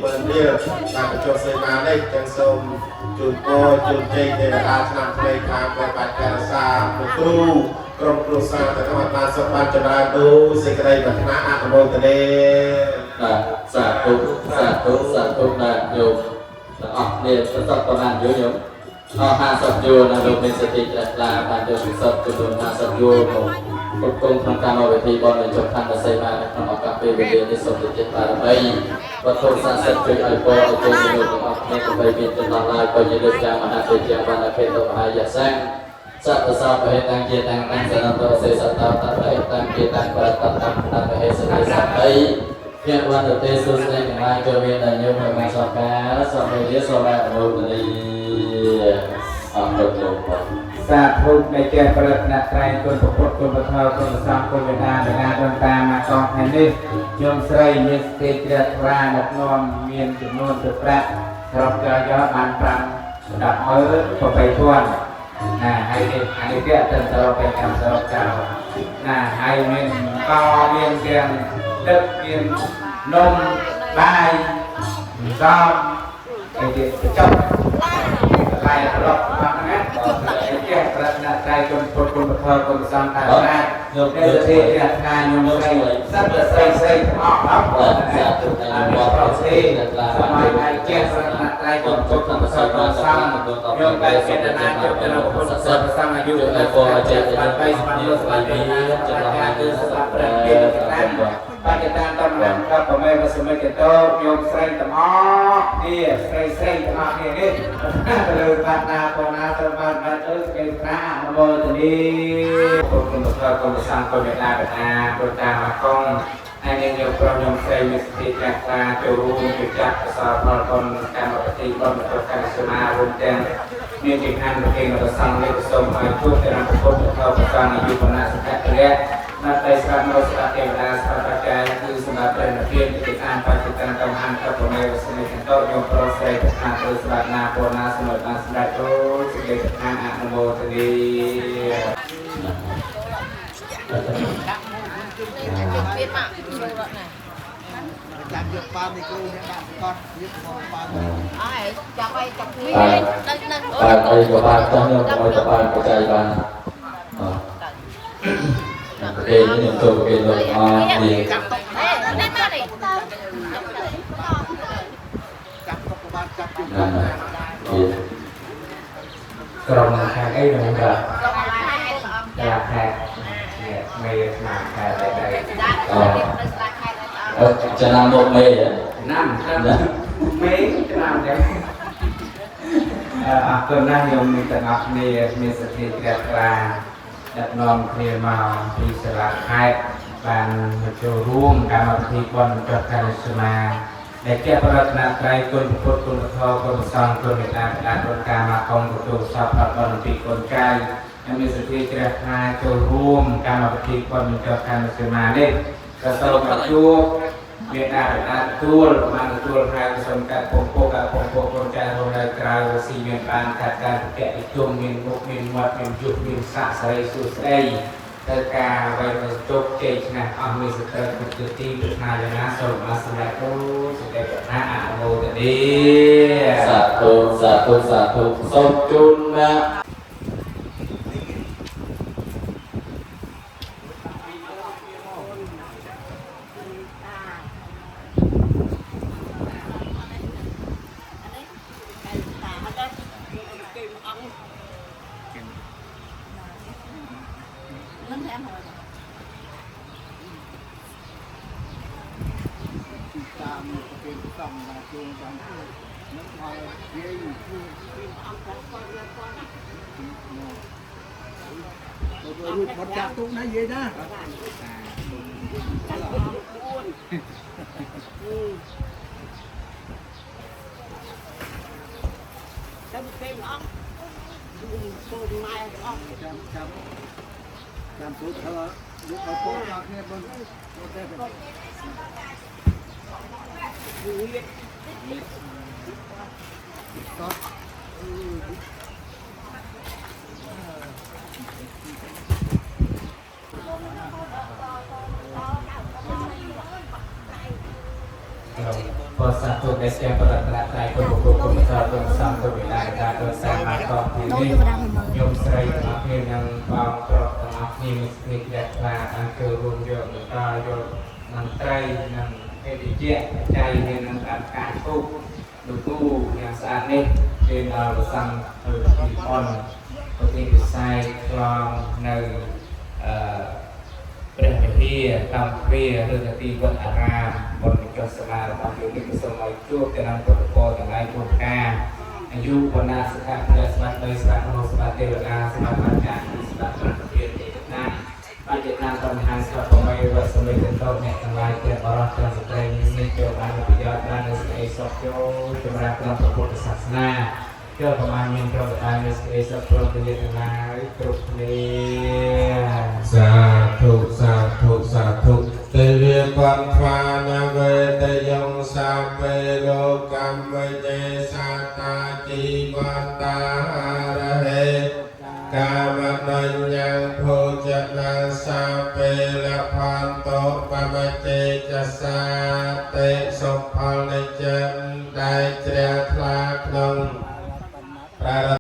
10000រៀលតាមបញ្ចុះសីមានេះចឹងសូមជូនពរជូនជ័យទេវតាឆ្នាំថ្មីខាងព្រះបាច់ការសាលោកគ្រូក្រុមគ្រួសារទាំងអស់បានសុខបានចម្រើនដូចសេចក្តីប្រាថ្នាអនុមោទនា បាទសាធុសាធុសាធុណាញោមទាំងអស់គ្នាសតប្រហែលយូរញោមអស់50យួរណាលោកមានសតិជ្រះថ្លាបានយកពិសុទ្ធចំនួន50យួរមកគ្រប់គ្រងក្នុងកម្មវិធីបុណ្យបញ្ចុះខណ្ឌសីមានៅក្នុងឱកាសពេលវេលានេះសូមទៅចិត្តបារមីវត្ថុស័ក្តិសិទ្ធិជួយឲ្យពរឲ្យជ័យជំនួសទាំងអស់គ្នាកុំបីមានចន្លោះឡើយបើយើងលើកយ៉ាងមហាទេជាវណ្ណភេទមហាយសង្ឃសត្វសោភេតាំងជាតាំងតាំងសនន្តសេសតតបេតាំងជាតាំងបរតតាំងតបហេសតិសតិភវន្តទេសួស្តីទាំងឡាយក៏មានដល់ញោមក្នុងសង្ការសូមរាសូមអនុមោទនាអរគុណលោកបាទ សាធុនៃចេះប្រតនត្រ័យគុណពុទ្ធគុណពធគុណសង្ឃគុណមេដាបដាដូនតាមកកងថ្ងៃនេះញោមស្រីមានសតិជ្រះថ្លាដឹកនាំមានចំនួនទឹកប្រាក់សរុបយកយកបាន5 18000ណាហើយនេះអានេះទៀតទៅសរុបទៅចាំសរុបចោលណាហើយមានកមានទាំងទឹកមាននំបាយសំអីទៀតបញ្ចុះ បាយប្រឡប់អស់ហ្នឹងណាចេះប្រតនត្រ័យគុណពុទ្ធគុណពធគុណសង្ឃតាណា ញោម នៅសតិជ្រះថ្លាញោមស្រីសត្វតែស្រីស្រីទាំងអស់អស់ បាទសាធុនៃ អ វត្ត ប្រ ប្រ ទេ ទេសដែល សម័យឯចេះប្រតនត្រ័យគុណពុទ្ធគុណសង្ឃគុណសង្ឃញោមតែចេតនាជប់ទៅពុទ្ធសង្ឃអាយុ ជួយឲ្យពរឲ្យជ័យ បានបីស្មានលោកស្មាន មានចន្លោះហើយ គឺ គឺ សម្រាប់ សម្រាប់ ព្រះពាក្យ ព្រះ តាបច្ចតានតំណាងកបមេវសមិកតោញោមស្រីទាំងអស់គ្នាស្រីស្រីទាំងអស់គ្នានេះទៅលើបាត់ណាបណាទៅបានបានអើសេចក្តីប្រាអនុមោទនាគុណគុណធម៌គុណសង្ឃគុណមេត្តាបតាគុណតាមកងហើយនាងយកប្រុសញោមស្រីមានសតិជ្រះថ្លាចូលរួមជួយចាត់កសលផលគុណកម្មបតិបុណ្យប្រកម្មសមារួមទាំងមានជាខាងប្រគេនរបស់សង្ឃនេះសូមឲ្យជួបតែរពុទ្ធធម៌ប្រសងអាយុវណ្ណៈសុខៈពលៈណាត់តែស្រាប់នៅស្រាប់ទេវតាស្រាប់បច្ច័យគឺសម្រាប់ព្រះនិព្វានទីអានបច្ចតាកំហានកបមេវសនិកន្តញោមប្រុសស្រីប្រាថ្នាទៅស្រាប់ណាពរណាសម្រាប់បានសម្រេចដូចសេចក្តីប្រាថ្នាអនុមោទនា ទៀតមកចូលរត់ណា ចាំយកប៉ាមីគ្រូអ្នកដាក់កត់យកមកប៉ា អើយចាប់ឲ្យចាប់គ្នា បាទ នៅនៅ បាទអីក៏បានចោះញោមឲ្យក៏បានបច្ច័យបានអប្រគេខ្ញុំចូលប្រគេលោកអស់គ្នា ចាប់តុក អេនេះមកនេះ ចាប់តុកក៏បានចាប់ជើង ណាជា ក្រុមខាងអីនឹងបាទ ក្រុមខែ កាលាខែនេះមេស្មាខែដែរដែរ នៅស្លាខែដែរ អឺចំណាំមកមេហ៎ ឆ្នាំមេឆ្នាំចឹងអរគុណណាស់ញោមទាំងអស់គ្នាមានសទ្ធាជ្រះថ្លាដឹកនាំគ្នាមកពីសាលាខេត្តបានមកចូលរួមកម្មវិធីបុណ្យចុះកាលសមាដែលជាប្រតនត្រ័យគុណពុទ្ធគុណធម៌គុណសង្ឃគុណមេត្តាបដាគុណកាមកុំទទួលសពផលបុណ្យពីគុណចៅហើយមានសទ្ធាជ្រះថ្លាចូលរួមកម្មវិធីបុណ្យចុះកាលសមានេះក៏សូមឲ្យជួប មេត្តាបដាទទួលបានទទួលហើយសូមកាត់ពងពោកាពងពោកូនចៅរស់នៅក្រៅស៊ីមានបានកាត់ការពតិជុំមានមុខមានមាត់មានយុះមានស័ក្តិសិរីសួស្តីទៅការអ្វីមកជោគជ័យឈ្នះអស់មានសត្រូវគ្រប់ទិសទីប្រាថ្នាយ៉ាងណាសូមបានសម្រេចដូចសេចក្តីប្រាថ្នាអនុមោទនា សាធុសាធុសាធុសូមជូនណា នឹងតែមក តាមគេសំមកជួងតាមនឹងឲ្យយាយទៅរួចផុតចាប់ទុកណាយាយណា ទៅគេអស់សូមម៉ែអស់ ចាំចាំចាំទូធ្វើយកឲ្យពូដល់គ្នាបងទៅតោះ ពោសាធុដែលជាបរតនត្រ័យគុណពុទ្ធគុណធម៌គុណសង្ឃគុណវិណាយតាគុណសាមាកទីនេះញោមស្រីទាំងអស់គ្នានិងបងប្រុសទាំងអស់គ្នាមានសេចក្តីជ្រះថ្លាបានចូលរួមយកបន្តយកមន្ត្រីនិងកិត្តិយសចៃមាននឹងការការធូបលោកគូយ៉ាងស្អាតនេះគេដល់ប្រសង់ទៅទីអនប្រទេសវិស័យខ្លងនៅអឺ ព្រះវិហារតាមទ្វារឬក៏ទីវត្តអារាមបុណ្យចុះសាលារបស់យើងនេះក៏សូមឲ្យជួបទៅនឹងពុទ្ធពរទាំងឡាយជួបការអាយុវណ្ណៈសុខៈពលស្មារតីស្មារតីស្មារតីទេវតាស្មារតីការស្មារតីប្រធានទេតាបច្ចតាបញ្ហាស្បមេវសមេតតអ្នកទាំងឡាយទាំងបរោះទាំងស្ត្រីនេះចូលបានប្រយោជន៍បាននូវសេចក្តីសុខចូលចម្រើនក្នុងព្រះពុទ្ធសាសនាចូលប្រមាណមានប្រយោជន៍មានសេចក្តីសុខព្រមទាំងទាំងឡាយគ្រប់គ្នា សាធុសាធុសាធុទេវពន្ថ្វានវេតយងសាពេលោកកម្មចេសតាជីវតារហេកាមនញ្ញភោចនាសាពេលផន្តោបមចេចសាតិសុផលនិចិនដែលជ្រះថ្លាក្នុងព្រះ